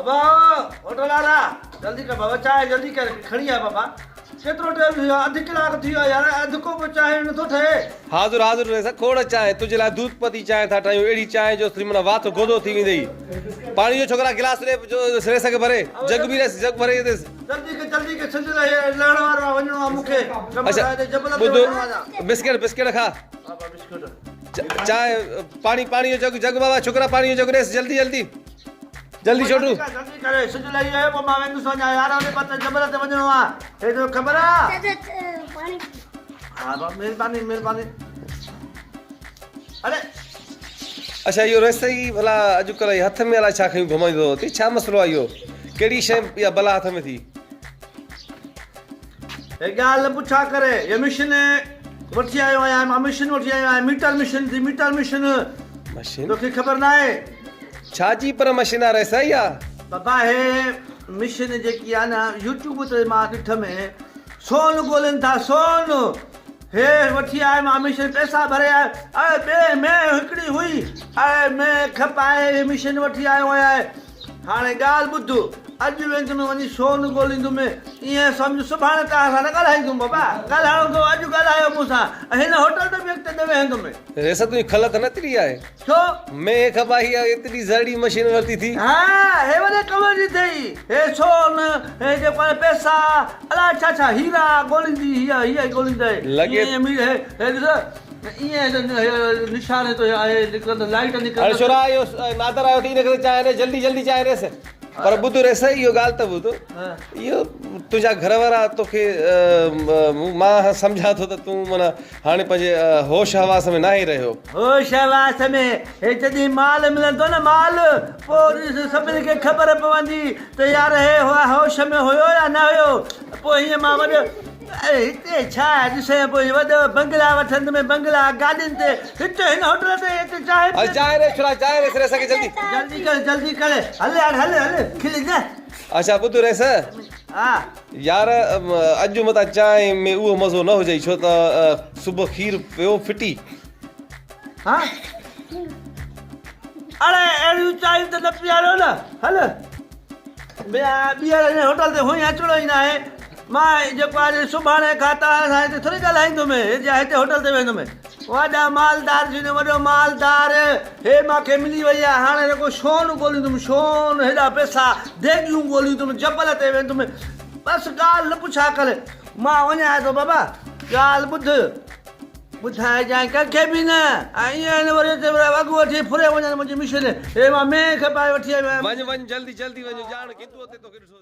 بابا هوٽل وارا جلدي ڪر بابا چانهه جلدي ڪر کڻي آ بابا ڪيترو ٽيم ٿي ويو آ اڌ ڪلاڪ ٿي ويو آ يار اڌ ڪوپ چانهه نٿو ٺهي. حاضر حاضر ريسا کوڙ چانهه تنهنجي لاء دوڌ پتي چانهه ٿا ٺاهيون اهڙي چانهه جو ٿري معنيٰ وات گودو ٿي ويندئي پاڻي جو ڇوڪرا گلاس ڏي جو ريسا کي ڀري جڳ به ريس جڳ ڀري ڏيس. جلدي ڪر جلدي ڪر سج لهڻ وارو آ وڃڻو آ مون کي ڪم اڇا جبل تي ٻڌ وڃڻو آ. بسڪيٽ بسڪيٽ کا. بابا بسڪيٽ. چانهه پاڻي پاڻي جو جڳ جڳ بابا ڇوڪرا پاڻي جو جڳ ڏيس جلدي جلدي. جلدي ڇوٽو. جلدي ڪري سج لهي ويو پوء مان ويندس اڃا يارهن وڳي پتي جبل تي وڃڻو آ هي توکي خبر آ. ها بابا مهرباني مهرباني اڙي. اڇا اهو رستي ئي ڀلا اڄ ڪلهه هي هٿ ۾ الائي ڇا کنيون گهمائيندو ٿو اچي ڇا مسئلو آ اهو ڪهڙي شيء اها بلا هٿ ۾ ٿي. هي ڳالهه نه پڇا ڪري هي مشن وٺي آيو آهيان مان مشن وٺي آيو آهيان ميٽر مشن ٿي ميٽر مشن مشن توکي خبر ناهي. ڇا جي پر مشين آ رئيس اها. بابا هي مشين جيڪي آ نه يوٽيوب تي مان ڏٺم سون ڳولين ٿا سون هي وٺي آيم مان مشين پئسا ڀري آيم اڙي ٻي مينهن هڪڙي هئي اڙي مينهن کپائي هي مشين وٺي آيو آهيان هاڻي ڳالهه ٻڌ اڄ ويندم وڃي سون ڳوليندم ائين سمجهه سڀاڻي توهان سان نه ڳالهائيندم بابا ڳالهائڻو اٿو اڄ ڳالهايو مون سان ۽ هن هوٽل تي به اڳتي نه ويهندم. رئيس تنهنجي کل ته نه تري آهي. ڇو؟ مينهن کپائي اها ايتري زرڙي مشين ورتي ٿي. ها، هي وڏي ڪم جي ٿئي. هي سون، هي جيڪو آهي پئسا، الاء ڇا ڇا هيرا ڳوليندي هيء، هيء ڳوليندي. لڳي. ائين مير هي، هي ڏس، ائين نشان هتو آهي نڪرندو، لائيٽ نڪرندس. اڙي ڇورا اهو نادر آيو اٿئي ان کي ته چانهه ڏي، جلدي جلدي چانهه ڏيس. پر ٻڌ ريس اهو ڳالهه ته ٻڌ، اهو تنهنجا گهر وارا توکي مان سمجهان ٿو ته تون معنيٰ هاڻي پنهنجي هوش حواس ۾ ناهي رهيو. هوش حواس ۾ هي جڏهن مال ملندو نه مال پوء ڏس سڀني کي خبر پوندي ته يار هي هوش ۾ هيو يا نه هيو پوء هيئن مان وڏو اڙي هتي ڇا ڏسين پوء وڏو بنگلا وٺندم بنگلا گاڏين تي هتي هن هوٽل تي هتي چانهه پي چانهه ڏي ڇورا چانهه ڏي ريس کي جلدي. جلدي ڪر جلدي ڪر هل يار هل هل کلي نه. اڇا ٻڌ ريس. ها. يار اڄ متان چانهه ۾ اهو مزو نه هجئي ڇو ته صبح کير پيو ڦٽي. ها اڙي اهڙيون چانهيون ته نه پياريو نه هل ٻيهر هن هوٽل تي هونئن اچڻو ئي ناهي مان جيڪو آهي سڀاڻي کان توهان سان هتي ٿوري ڳالهائيندم هتي هتي هوٽل تي ويندم وڏا مالدار جن وڏو مالدار هي مان کي ملي وئي آهي هاڻي رڳو سون ڳوليندم سون هيڏا پئسا ديڳيون ڳوليندم جبل تي ويندم بس ڳالهه نه پڇا ڪر مان وڃان ٿو بابا ڳالهه ٻڌ ٻڌائجانء ڪنهن کي به نه ۽ ائين نه وري اتي وڳ وٺي ڦري وڃن منهنجي مشن هي مان مينهن کپائي وٺي آيو آهيان. وڃ وڃ جلدي جلدي وڃ ڄاڻ گدو اتي توکي ڏٺو.